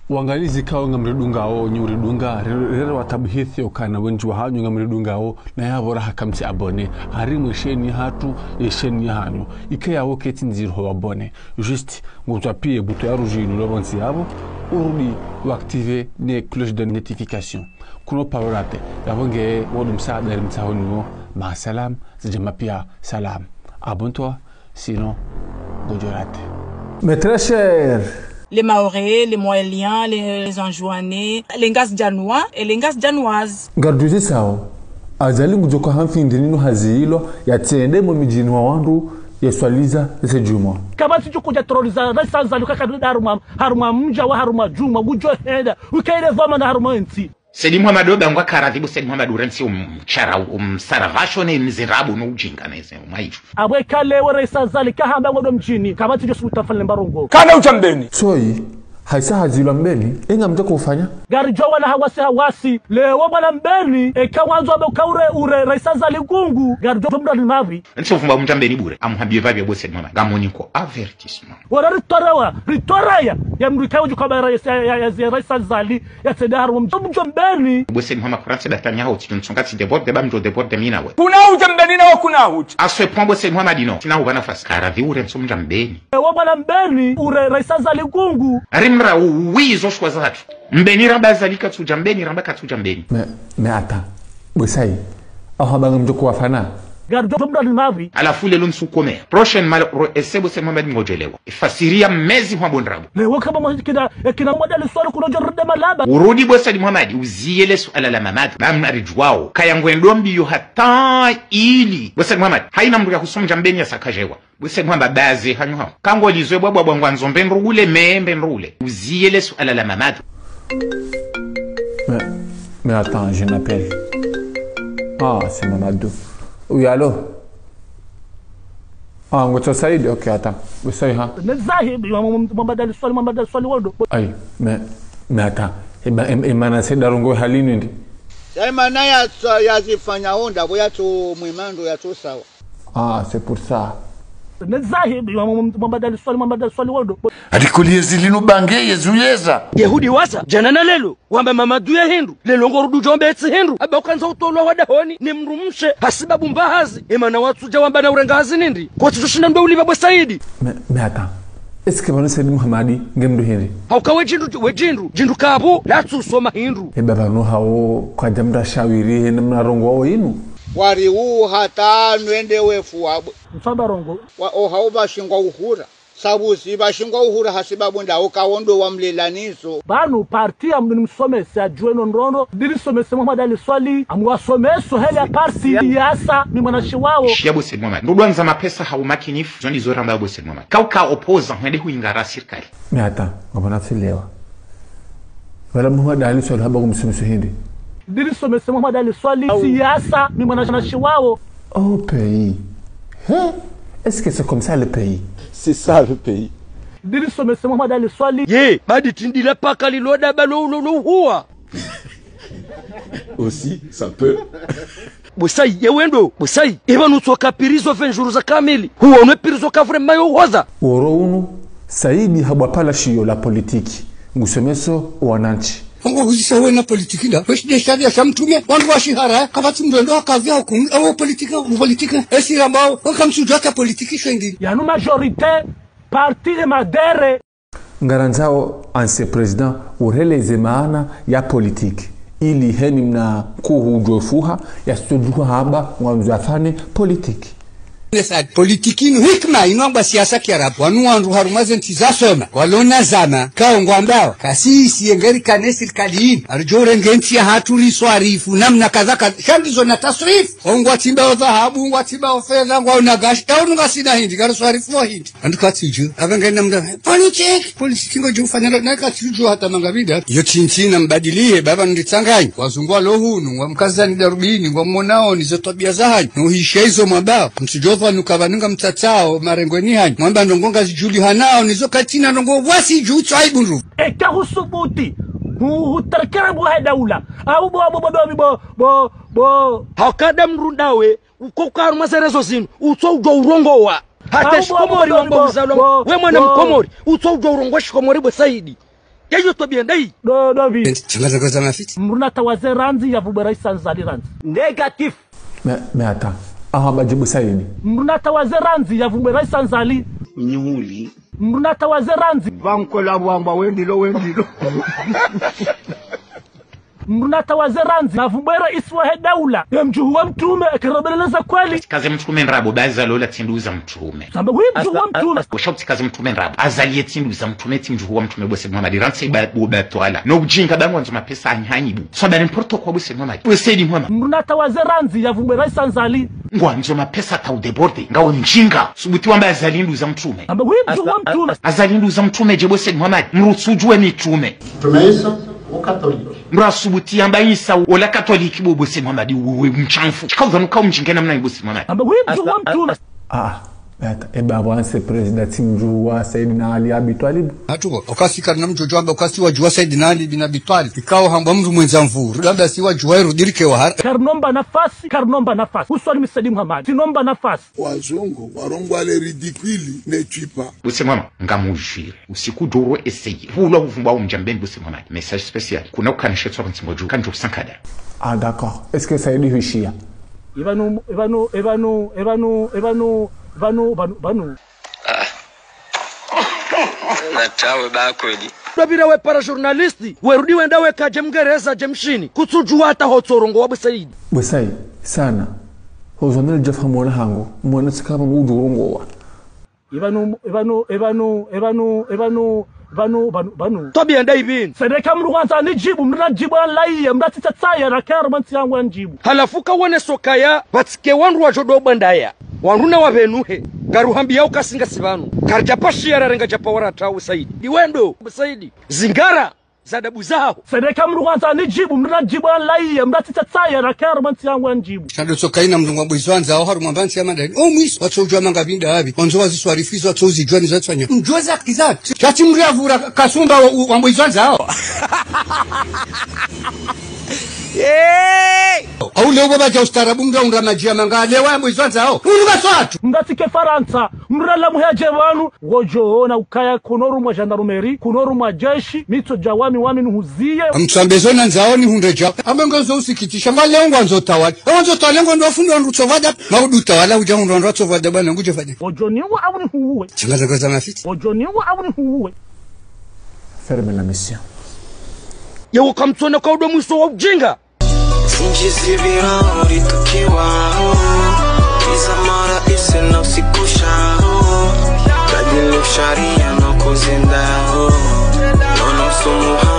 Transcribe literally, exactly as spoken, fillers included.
Wangalizi kawo ngamridungao, nyi uridunga, rere, rere watabuhithi okana wendji wahanyu ngamridungao, na yapvo raha kamtsi abonné, harimwa ye chaîne yahatru, ye chaîne yahanyu. Ike yapvo ketsi ndziro ho abonné. Juste, ngutso appuyer bouton ya rouge inu lo pvontsi yapvo, urudi wa activer ne cloche de notification. Kuno paro rater, yapvo nge wodru msaada rimtsaho nyo, ma salam, zidjama pia salam. Abonne-toi, sinon, ngodjo rater. Mes très chers. Les Mahorais, les Mohéliens, les, les Anjouanais, les Ngazidjanois et les Ngazidjanoises. Ngarudjuzisao, Azali ngudjo ka hamfindi ninu hazi ilo, yatsende mo midjini wa wandru, yaswaliza, ese djumwa. Kapvatsi djukudja terroriser, Rais Azali kaka harumwa, harumwa mdja wa harumwa djumwa, ngudjo henda, ukaile dhwamana harumwa entsi. Said Mohamed, oba ngwa karadhi bo Said Mohamed urantsi umshara, umsarafasho ne mzirabu no ujinga ne ze umaifu. Apvo eka leo Rais Azali kahamba ngwendo mdjini, kapvatsi djo subutu afanye mbarongo. Kana udja Mbeni. Soyi, haisa hazilwa Mbeni, enga mdja kufanya? Ngaridjo wana hawasi hawasi, leo mwana Mbeni, eka wandzo apvo kaure ure Rais Azali ngungu, ngaridjo mdra ni mapvi. Ntsi ufumba mdja Mbeni bure, amuhambie pvapvi bo Said Mohamed, ngamoni ko avertissement. Wala ritorewa, ritoreya, ya mdru ikawo djuka ba Rais, ya, ya, ya, ya Rais Azali, yatsende harumwa mdjo, mdjo Mbeni. Bo Said Mohamed, kurantsi datanya hao, tsi ntsonga tsi déborde, ba mdjo déborde mi na we. Kuna udja Mbeni na wa kuna udja. À ce point bo Said Mohamed ino, tsina uba nafasi. Karadhi urantsi mdja Mbeni. Ewe mwana Mbeni, ure Rais Azali ngungu. Arimra u-, wizo shwa zahatru. Mbeni ramba Azali katsudja Mbeni, ramba katsudja Mbeni. Mais, mais attends. Bo Said, aho hamba ngamdjo kuwafanya. Ngaridjo mdra ni mapvi. Halafu lelo ntsu komea. Prochaine mal, ro-, ese bo Said Mohamed ngodjo elewa. Ifasiri ya mezi hwa bo ndrabo. Leo kama mwa kina, e kina Mohamed Ali Soilihi kuno djo rende malaba. Urudi bo Said Mohamed, uziye le suala la Mamadou. Ba mna ridjuwao. Kaya ngwendo mbiyo hata ili. Bo Said Mohamed, haina mdru ya husu mdja Mbeni ya sakajewa. Bo Said Mohamed, baze hanyu hao. Kangolizwe bwa bwa bwa ngwandzo Mbeni rule, me Mbeni rule. Uziye le suala la Mamadou. Mais, mais attends, j'ai un appel. Ah, c'est Mamadou. Oui, allô? Ah, ngotso Said, ok, attends. Oui, Said, hein? Ne Zahid, Mohamed Ali Soilihi, Mohamed Ali Soilihi wando. Aïe, mais, mais attends. E ba, e, e mana Said arongoa hali nindi? Ya mana ya, yazifanya onda, bo yatso mwimando yatso sawa. Ah, c'est pour ça. Ne Zahid, Mohamed Ali Soilihi, Mohamed Ali Soilihi wando. Ati kuli yezi linu bange, yezi uyeza. Yehudi wasa, djana na lelo. Wamba Mamadou ya hindru, lelo ngorudi udjo wamba etsi hindru, aba ukandza utolwa wa dahoni, ni mdrumshe, hasibabu mba hazi, e mana watsudja wamba na urenga hazi nindi, kotsi tsushinda ndo ulipva bo Said. Mais, mais attends, est-ce que pvanu Said Mohamed nge mdru hindri? Hauka we djindru, we djindru, djindru kapvo, latsu soma hindru. E baba no hao, kwadja mdra shawiri, he mna rongoa inu. Wari u hata nwende wefu wa. Mfamba rongo. Wa, o hao ba shingwa uhura. Sabu si ba shingwa uhura hasibabu nda uka wondo wa mlela nizo. Pvanu parti ya mdru ni msomese ya djuwe no ndrongoo, ndili somese Mohamed Ali Soilihi, amuwasomeso hele ya parti ya sa mi mwana shiwawo. Shiya bo Said Mohamed. Ndo dwandza mapesa ha umakinifu, zo ndizo ramba bo Said Mohamed. Kauka opposant, hwende huingara sirikali. Mais attends, ngapvo na filewa. Wala Mohamed Ali Soilihi hamba kumsomeso hindri. Ndili somese Mohamed Ali Soilihi, siyasa, mi mwana shiwawo. Oh, pays. Hein? Est-ce que c'est comme ça le pays? C'est ça le pays. Ndili somese Mohamed Ali Soilihi. Ye, badi tindila paka liloda ba lo, lo, lo huwa. Aussi, ça peut. Bo Said, ye wendo, bo Said. Eba nutsoka prison vingt jours za kamili. Huwa unwe prison ka vraiment yo hoza. Woro unu, Said habwa pvala shiyo la politiki. Ngusomeso wanantsi. Ngo huzisa wena politiki nda. Weshi de sharia sha mtrume. Wandru wa shihara, kapvatsi mdru ndo hakavi hauku. Awo politiki, awo politiki. Esi rambao, wakamsudjua ka politiki shwendi. Yanu majorité, parti de madere. Ngarandzao ancien président ureleze maana ya politique. Ili heni mna kuhu udjofuha ya sitodjuha hamba ngwandzo afanye politique. Nesa politiki inu hikima inu amba siasa kiarabu. Wanu wandru harumwa ze ntsi zasoma. Walona zama. Kao ngwambao. Kasi isi yengeri kane sirikali inu. Aridjo urenge ntsi yahatru riswarifu. Namna kadha kadha. Sha ndizo na tasrifu. Ongwa timbao dhahabu, ongwa timbao fedha, ongwa unagashi. Taunu ngasina hindri. Ngariswarifu wa hindri. Andu katsidju, aba ngena mda, politique, politique ngodjo ufanya na katsidju hata mangabida. Yo tsi ntsi na mbadilihe, baba nditsanganyi. Wazungu walo hunu, ngwa mkazani darubini, ngwa monao, nizo twabia zahanyu. No hisha izo mwabao, mtsudjova nuka pvanu ngamtsatsao, marengweni hanyu. Mwamba ndrongoo ngazidjulihanao, nizo katsina ndrongoo wasi dju tswa ibundu. Eka husubuti, hu, hutarakera buha daula. Au bo, bo, bo, bo, bo, bo, bo. Hauka nda mdru ndawe, uko uka harumwa ze réseaux zinu, utso udjo urongowa. Hata shikomori wamba uzalwa, we mwana mkomori, utso udjo urongowa shikomori bo Said. Yeyo twabiya ndayi. Do, do, bi. Tsanga zako za mafiti. Mdru natawaze randzi ya vubera isa Azali randzi. Négatif. Mais, mais attends. Aha, ba djibu Saidi. Mdru natawaze randzi ya vubera isa Azali. Mnyuhuli. Mdru natawaze randzi. Vankola wamba wendilo, wendilo. Mdru natawaze randzi na vubera isiwa he daula. Ye mdjuhu wa mtrume, ekerobeleleza kweli. Kaze mtrume ndrabo, ba Azali ola tsi nduza mtrume. Samba wi mdjuhu wa mtrume. Washa uti kaze mtrume ndrabo. Azali ye tsi nduza mtrume, tsi mdjuhu wa mtrume bo Said Mohamed. Rantsi ba, bo ba twala. No ujinga ba ngwandzo mapesa anyi hanyi bu. Samba n'importe quoi bo Said Mohamed. Bo Said Mohamed. Mdru natawaze randzi ya vubera isa Azali. Ngwandzo mapesa ta udébordé. Ngawe mjinga. Subuti wamba Azali nduza mtrume. Samba wi mdjuhu wa mtrume. Azali nduza mtrume dje bo Said Mohamed. Mdru tsudjuwe mitrume. Mtrume Isa, ukatoliki. Mdru asubuti yamba Isa, ola katoliki bo, bo Said Mohamed, we, we mshamfu. Shika udhwanu ka umjinga namna yi bo Said Mohamed. Samba wi mdjuhu wa mtrume. Ah, bata, eba avanse président tsi mdjuhu wa Saidina Ali Abi Twalib. Hatuko, okasi karina mdjodjo amba okasi wadjuwa Saidina Ali bin Abi Twalib. Ikao hamba mdru mwendza mvuru. Labda si wadjuwa iru dirike wahara. Karinomba nafasi, karinomba nafasi. Uswali mi Said Mohamed. Tsinomba nafasi. Wazungu, warongowa le ridicule ne tue pas. Bo Said Mohamed, ngamujwire. Usiku djoro essayer. Pvula uvumba umdjambeni bo Said Mohamed. Message spécial. Kuna ukanishe tswa ntsingo dju. Kanjo sankada. Ah, d'accord. Est-ce que Saidi huishia ? Ebanu, ebanu, ebanu, ebanu, ebanu, banu, banu. Ah. Na tawe ba kweli. Dwabira we para journaliste, we rudi wenda we kaje Mngereza, je Mshini. Kutsudjuwa hata hotsorongowa bo Said. Bo Said, sana. Hozonele djafa mwana hangu, mwana tsikaba ngudjorongowa. Ebanu, ebanu, ebanu, ebanu, ebanu, banu, banu. Twabiya ndayi binu. Sendeka mdru ngwandzo anidjibu, mdru nadjibu anlaiye, mdru atsitsatsaya na kero mantsi yangu anidjibu. Halafu kawone sokaya, pvatsike wandru wadjo do bandaya. Wandru na wapvenuhe, karuhambiya ukasi ngasi pvanu. Karidja pashiya rarenga djapva wara tawe Saidi. Diwendo, Saidi. Zingara. Zadabu zaho. Sendeka mdru ngwandzo anidjibu, mdru nadjibu anlaiye, mdru atsitsatsaya na kero mantsi yangu anidjibu. Shando tsoka ina mdru ngwambo izo andzao, harumwa mba ntsi ya madani. O mwiso, watso udjuwa manga pvinda apvi. Wandzo waziswarifu izo, watso uzidjuwa nizo watsofanya. Mdjuwe za kiza. Shati mdru yavura kasumba wa, wa, wambo izo andzao. Hey! Au leo baba dja ustaarabu mdru aundra madji ya manga, leo wambo izo andzao. Unu baswatu. Mdru atsike Farantsa, mdru nalamuhe adje pvanu, Ngodjo ona ukaya kunorumwa gendarmerie, kunorumwa jeshi, mitso dja wami wami nuhuziye. Amtsambe zo nandzao nihundre dja. Amba ngozo usikitisha, nga leo ngwandzo tawala. Ngwandzo tawala ngwandro wafundi wandru tsovada. Maudu tawala udja hundro wandru tsovada bana ngudje fanya. Ngodjo niwa au nihuwe. Tsanga zako za mafiti. Ngodjo niwa au nihuwe. Ferme la mission. Yewo kamtsona kwa udo mwiso wa ujinga. Zindji zipvira uritukiwa, iza mara ise na usikusha, badili sharia no kuzenda, nono sumuha.